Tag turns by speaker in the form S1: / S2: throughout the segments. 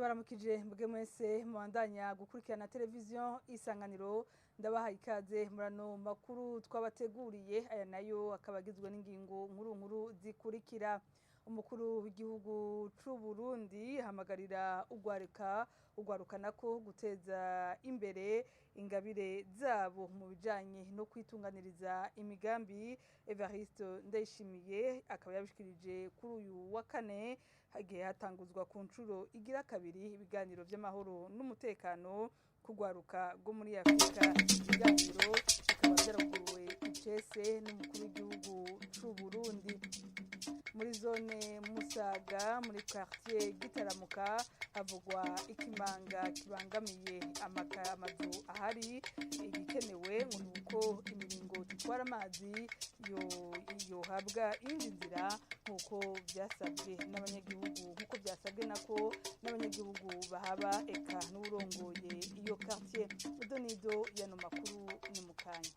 S1: Ndabaramukije mbwe mwese mubandanya gukurikirana televiziyo Isanganiro. Ndabahaye ikaze murano makuru twabateguriye. Aya nayo akaba agizwe n'ingingo nkuru nkuru zikurikira: umukuru w'igihugu c'u Burundi ahamagarira ugwaruka nako guteza imbere ingabire zabo mu bijanye no kwitunganiriza imigambi. Evariste Ndayishimiye akaba yabishikirije kuri uyu wa kane, hagiye hatanguzwa ku nshuro igira kabiri ibiganiro vy'amahoro n'umutekano kugwaruka rwo muri Afrika. Ibiganiro bikaba vyaraguruwe icese n'umukuru w'igihugu c'u Burundi. Muri zone Musaga, muri quartier Gitaramuka, havugwa ikimanga kibangamiye amazu ahari. Igikenewe ngo ni uko imiringoti itwara amazi yohabwa iyindi nzira, nk'uko byasabwe n'abanyagihugu, nk'uko byasabwe nako n'abanyagihugu bahaba, eka n'uwurongoye iyo quartier. Idonido y'ano makuru ni mu kanya.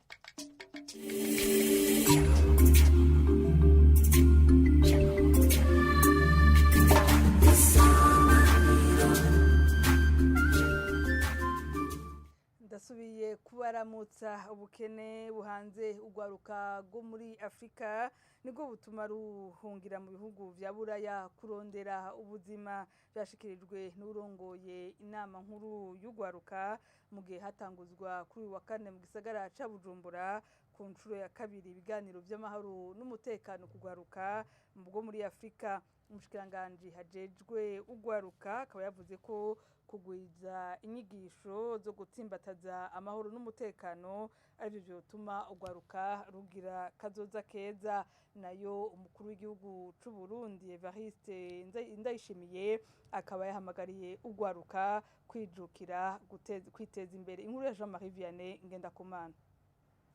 S1: Ndasubiye kubaramutsa. Ubukene buhanze ugwaruka rwo muri Afrika nibwo butuma ruhungira mu bihugu vya Buraya kurondera ubuzima. Vyashikirijwe n'urongoye inama nkuru y'ugwaruka mu gihe hatanguzwa kuri uyu wa kane mu gisagara ca Bujumbura ku nshuro ya kabiri ibiganiro vy'amahoro n'umutekano kugwaruka bwo muri Afrika. Umushikiranganji hajejwe ugwaruka akaba yavuze ko kugwiza inyigisho zo gutsimbataza amahoro n'umutekano arivyo vyotuma ugwaruka rugira kazoza keza. Nayo umukuru w'igihugu c'u Burundi Evariste Ndayishimiye akaba yahamagariye ugwaruka kwijukira kwiteza imbere. Inkuru ya Jean Marie Vianney Ngendakumana.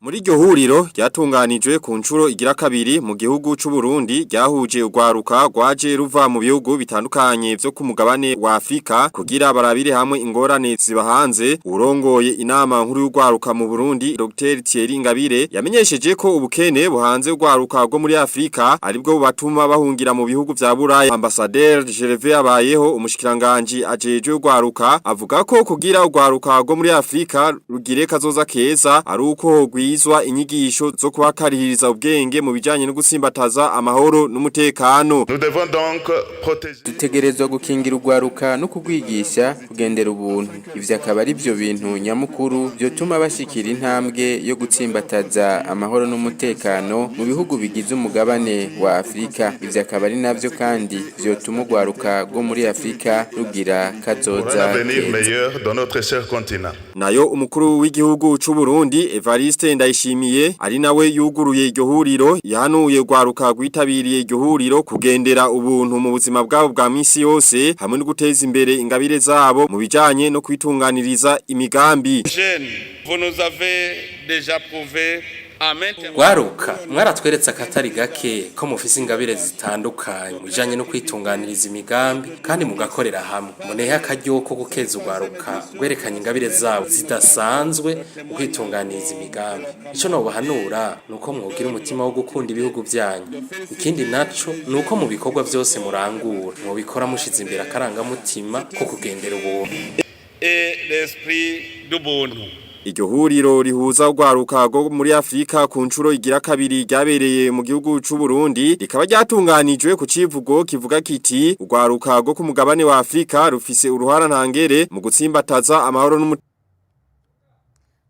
S2: Muri iryo huriro ryatunganijwe ku nshuro igira kabiri mu gihugu c'u Burundi, ryahuje urwaruka rwaje ruva mu bihugu bitandukanye vyo ku mugabane wa Afrika kugira barabire hamwe ingorane zibahanze, urongoye inama nkuru y'urwaruka mu Burundi, Dr Thierry Ingabire, yamenyesheje ko ubukene buhanze urwaruka rwo muri Afrika aribwo bubatuma bahungira mu bihugu vya Buraya. Ambassadeur Gervais Abayeho, umushikiranganje ajejwe urwaruka, avuga ko kugira urwaruka rwo muri Afrika rugire kazoza keza ari uko hogwizwa inyigisho zo kubakarihiriza ubwenge mu bijanye no gusimbataza amahoro n'umutekano.
S3: Nous devons donc protéger.
S4: Dutegerezwa gukingira urwaruka no kugwigisha kugendera ubuntu. Ivyo akaba ari byo bintu nyamukuru vyotuma bashikira intambwe yo gutsimbataza amahoro n'umutekano mu bihugu bigize umugabane wa Afrika. Ivyo akaba ari navyo kandi vyotuma urwaruka rwo muri Afrika rugira
S3: Pour un
S4: kazoza
S3: avenir
S4: keza.
S3: meilleur dans notre cher continent.
S2: Nayo umukuru w'igihugu c'u Burundi Evariste Ndayishimiye, ari nawe yuguruye iryo huriro, yahanuye urwaruka rwitabiriye iryo huriro kugendera ubuntu mu buzima bwabo bwa misi yose hamwe no guteza imbere ingabire zabo mu bijanye no kwitunganiriza imigambi.
S5: Jeunes, vous nous avez déjà prouvé à maintes
S6: Gwaruka, mwaratweretse akatari gake ko mufise ingabire zitandukanye mu bijanye no kwitunganiriza imigambi kandi mugakorera hamwe. Munehe akaryo ko gukeza urwaruka rwerekanye ingabire zabo zidasanzwe mu kwitunganiriza imigambi. Ico nobahanura ni uko mwogira umutima wo gukunda ibihugu vyanyu. Ikindi naco ni uko mu bikorwa vyose murangura mwobikora mushize imbere akarangamutima ko kugendera ubuntu.
S5: Et l'esprit d'Ubuntu.
S2: Iryo huriro rihuza urwaruka rwo muri Afrika ku nshuro igira kabiri ryabereye mu gihugu c'u Burundi rikaba ryatunganijwe ku civugo kivuga kiti: "Urwaruka rwo ku mugabane wa Afrika rufise uruhara ntangere mu gutsimbataza amahoro n'umutekano."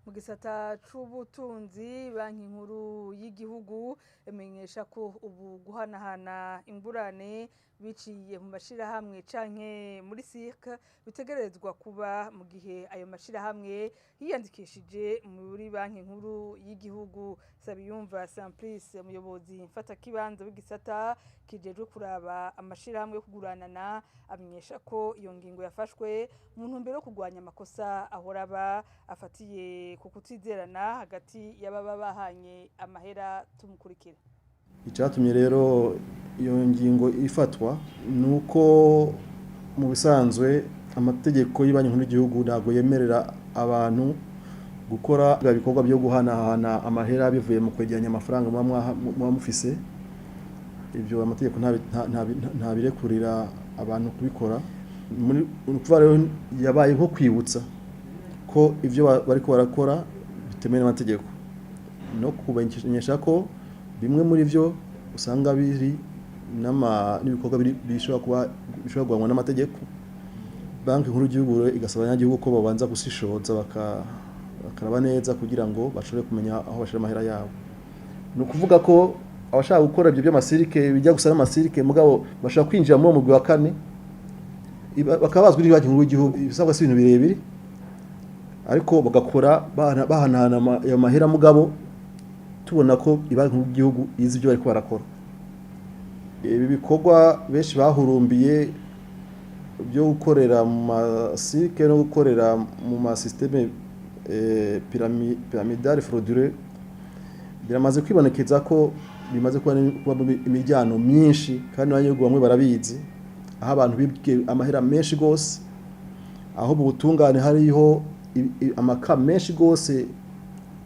S1: Mu gisata c'ubutunzi, Banki Nkuru y'Igihugu imenyesha ko ubu guhanahana ingurane biciye mu mashirahamwe canke muri SIRC bitegerezwa kuba mu gihe ayo mashirahamwe yiyandikishije muri Banki Nkuru y'Igihugu. Sabiyumva Simplice, umuyobozi mfatakibanza w'igisata kijejwe kuraba amashirahamwe yo kuguranana, amenyesha ko iyo ngingo yafashwe mu ntumbero yo kurwanya amakosa ahora aba afatiye ku kutizerana hagati y'ababa bahanye amahera. Tumukurikira.
S7: Icyatumye rero iyo ngingo ifatwa ni uko mu bisanzwe amategeko y'Ibanki Nkuru y'igihugu ntabwo yemerera abantu gukora ibikorwa byo guhanahana amahera bivuye mu kwegeranya amafaranga muba mufise. Ibyo amategeko ntabirekurira abantu kubikora. Muri ni ukuvuga rero yabaye nko kwibutsa ko ibyo bariko barakora bitemewe n'amategeko, no kubamenyesha ko bimwe muri byo usanga biri n'ibikorwa bishobora kuba bishobora guhanwa n'amategeko. Banki nkuru y'igihugu rero igasaba abanyagihugu ko babanza gushishoza, bakaraba neza kugira ngo bashobore kumenya aho bashira amahera yabo. Ni ukuvuga ko abashaka gukora ibyo by'amasirike, bijya gusa n'amasirike, mugabo bashobora kwinjira muri uwo mugwi wa kane, bakaba bazwi n'ibanki nkuru y'igihugu. Ibisabwa si ibintu birebire, ariko bagakora bahanahana ayo mahera, mugabo tubona ko ibanki nkuru y'igihugu izi ibyo bariko barakora. Ibi bikorwa benshi bahurumbiye byo gukorera mu masirike no gukorera mu masystème pyramidale frauduleux biramaze kwibonekeza ko bimaze kuba imiryango myinshi, kandi abanyagihugu bamwe barabizi, aho abantu bibwe amahera menshi gose, aho mu butungane hariho amaka menshi gose,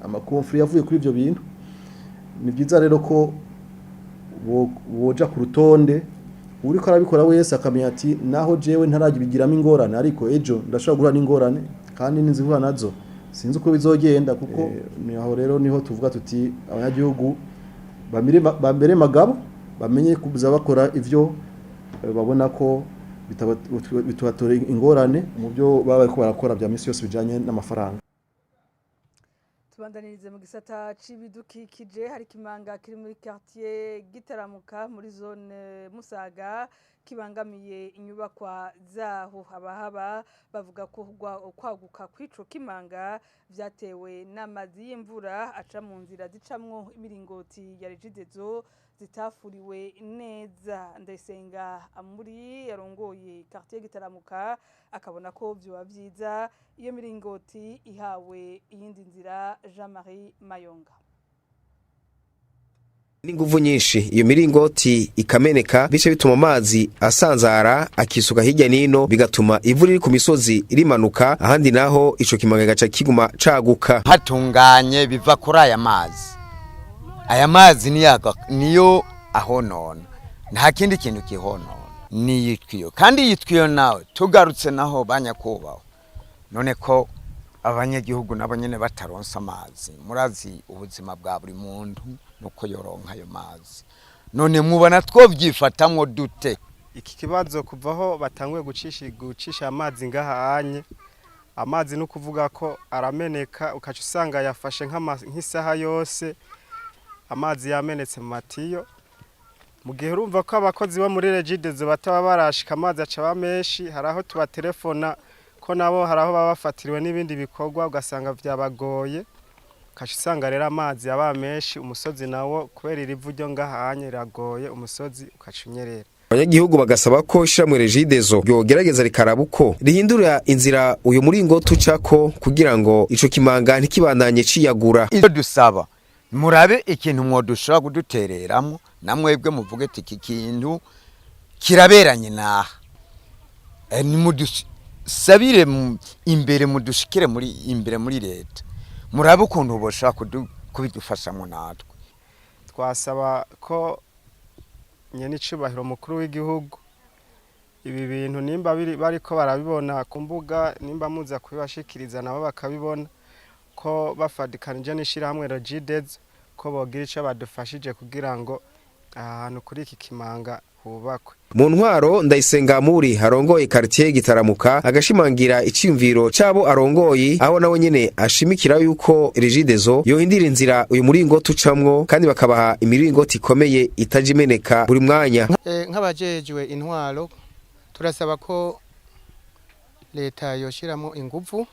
S7: amaconflits yavuye kuri ibyo bintu. Ni byiza rero ko boja ku rutonde, uriko arabikora wese akamenya ati: naho jewe ntarabigiramo ingorane, ariko ejo ndashobora guhura n'ingorane, kandi ninzihura nazo sinzi uko bizogenda. Kuko ni aho rero niho tuvuga tuti abanyagihugu bamere magabo, bamenye kuza bakora ivyo babona ko bitubatora ingorane mu byo baba bariko barakora bya misi yose bijanye n'amafaranga.
S1: Tubandanirize mu gisata c'ibidukikije. Hari ikimanga kiri muri quartier Gitaramuka muri zone Musaga kibangamiye inyubakwa zaho. Abahaba bavuga ko kwaguka kw'ico kimanga vyatewe n'amazi y'imvura aca mu nzira zicamwo imiringoti ya Regideso zitafuriwe neza. Ndayisenga Amuri yarongoye quartier Gitaramuka akabona ko vyoba vyiza iyo miringoti ihawe iyindi nzira. Jean-Marie Mayonga.
S8: N'inguvu nyinshi iyo miringoti ikameneka, bice bituma amazi asanzara akisuka hirya nino, bigatuma ivu riri ku misozi rimanuka ahandi, naho ico kimanga gaca kiguma caguka.
S9: Hatunganye biva kuri aya mazi. Aya mazi niyo ahonona, nta kindi kintu kihonona, ni twiyo. Kandi iyi twiyo nawe tugarutse naho, banyakubahwa, none ko abanyagihugu nabo nyene bataronsa amazi? Murazi ubuzima bwa buri muntu nuko yoronka ayo mazi. None mubona twovyifatamwo dute?
S10: Iki kibazo kuvaho batanguye gucisha amazi ngaha anye, amazi no kuvuga ko arameneka, ukaca usanga yafashe nk'isaha yose amazi yamenetse mu matiyo. Mu gihe urumva ko abakozi bo muri Regideso bataba barashika, amazi aca aba menshi. Hari aho tubatelefona ko nabo hari aho baba bafatiriwe n'ibindi bikorwa, ugasanga vyabagoye, ukaca usanga rero amazi aba menshi. Umusozi nawo kubera irivu ryo ngaha anye riragoye, umusozi ukaca unyerera.
S8: Abanyagihugu bagasaba ko ishiramwe Regideso ryogerageza rikaraba uko rihindura inzira uyu muringoti ucako kugira ngo ico kimanga ntikibandanye ciyagura.
S9: Icyo dusaba, murabe ikintu mwodushobora kudutereramo, namwebwe muvuge ati iki kintu kiraberanye naha. Nimudusabire imbere, mudushikire muri imbere muri leta, murabe ukuntu boshobora kubidufashamo natwe.
S10: Twasaba ko nyene icubahiro mukuru w'igihugu, ibi bintu nimba biri bariko barabibona ku mbuga, nimba muza kubibashikiriza nabo bakabibona, ko bafadikanije n'ishirahamwe Regideso, ko bogira ico badufashije kugira ngo aha hantu kuri iki kimanga hubakwe.
S8: Mu ntwaro, Ndayisenga Muri arongoye quartier Gitaramuka agashimangira iciyumviro cabo arongoye, aho nawe nyene ashimikira yuko Regideso yohindira inzira uyu muringoti ucamwo, kandi bakabaha imiringoti ikomeye itaja imeneka buri mwanya.
S11: Nk'abajejwe intwaro turasaba ko leta yoshiramo inguvu,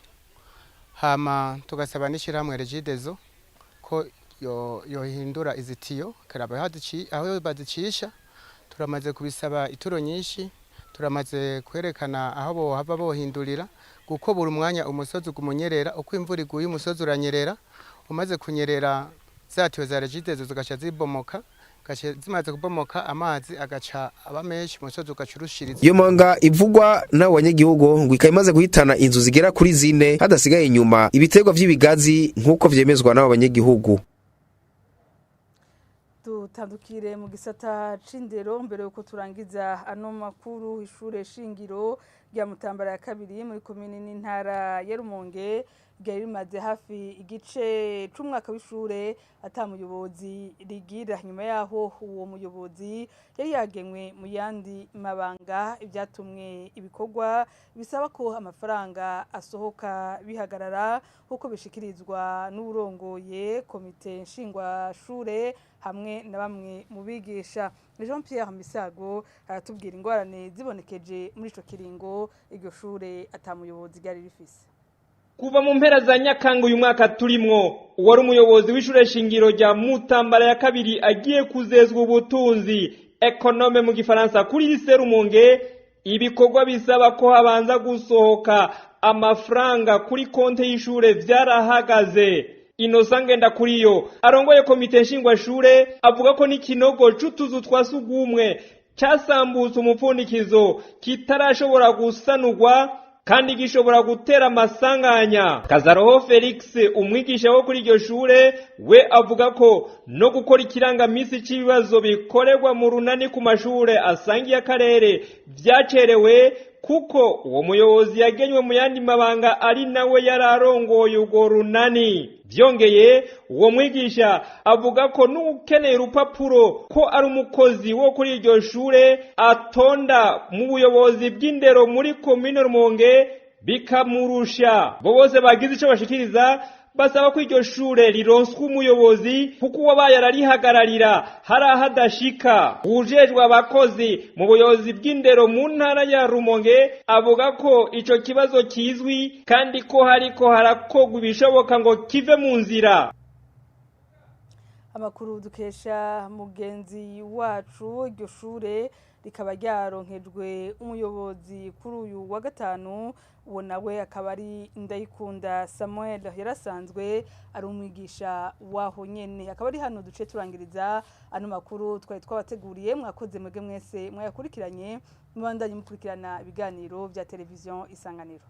S11: hama tugasaba n'ishirahamwe Regideso ko yohindura izitiyo, karaba aho bazicisha. Turamaze kubisaba ituro nyinshi, turamaze kwerekana aho bohava bohindurira, kuko buri mwanya umusozi ugumunyerera. Uko imvura iguye umusozi uranyerera, umaze kunyerera za tiyo za Regideso zigaca zibomoka, gaca zimaze kubomoka amazi agaca aba menshi, umusozi ugaca urushiriza.
S8: Iyo manga ivugwa n'abo banyagihugu ngo ikaba imaze guhitana inzu zigera kuri zine, hadasigaye inyuma ibiterwa vy'ibigazi, nk'uko vyemezwa n'abo banyagihugu.
S1: Dutandukire mu gisata c'indero mbere yuko turangiza ano makuru. Ishure shingiro rya Mutambara ya kabiri muri komine n'intara ya Rumonge ryari rimaze hafi igice c'umwaka w'ishure ata muyobozi rigira, nyuma yaho uwo muyobozi yari yagenwe mu yandi mabanga, ibyatumwe ibikorwa bisaba ko amafaranga asohoka bihagarara, nk'uko bishikirizwa n'uwurongoye komite nshingwashure hamwe na bamwe mu bigisha. Jean Pierre Misago aratubwira ingorane zibonekeje muri ico kiringo iryo shure ata muyobozi ryari rifise.
S12: Kuva mu mpera za Nyakanga uyu mwaka turimwo, uwari umuyobozi w'ishure shingiro rya Mutambara ya kabiri agiye kuzezwa ubutunzi, économe mu gifaransa, kuri lycée Rumonge, ibikorwa bisaba ko habanza gusohoka amafaranga kuri konte y'ishure vyarahagaze. Innocent Ngendakuriyo arongoye komite nshingwashure avuga ko n'ikinogo c'utuzu twa sugumwe casambutse umupfundikizo kitarashobora gusanurwa kandi gishobora gutera amasanganya. Kazaroho Felix, umwigisha wo kuri iryo shure, we avuga ko no gukora ikirangamisi c'ibibazo bikorerwa mu runani ku mashure asangiye akarere vyacerewe, kuko uwo muyobozi yagenywe mu yandi mabanga ari nawe yararongoye urwo runani. Vyongeye, uwo mwigisha avuga ko n'ukeneye urupapuro ko ari umukozi wo kuri iryo shure atonda mu buyobozi bw'indero muri komine Rumonge bikamurusha. Bo bose bagize ico bashikiriza basaba ko iryo shure rironswa umuyobozi, kuko uwabaye ararihagararira hari aho adashika. Uwujejwe abakozi mu buyobozi bw'indero mu ntara ya Rumonge avuga ko ico kibazo kizwi kandi ko hariko harakorwa ibishoboka ngo kive mu nzira.
S1: Amakuru dukesha mugenzi wacu, iryo shure rikaba ryaronkejwe umuyobozi kuri uyu wa gatanu. Uwo nawe akaba ari Ndayikunda Samuel, yarasanzwe ari umwigisha waho nyene. Akaba ari hano duce turangiriza ano makuru twari twabateguriye. Mwakoze mwebwe mwese mwayakurikiranye. Mubandanye mukurikirana ibiganiro vya televiziyo Isanganiro.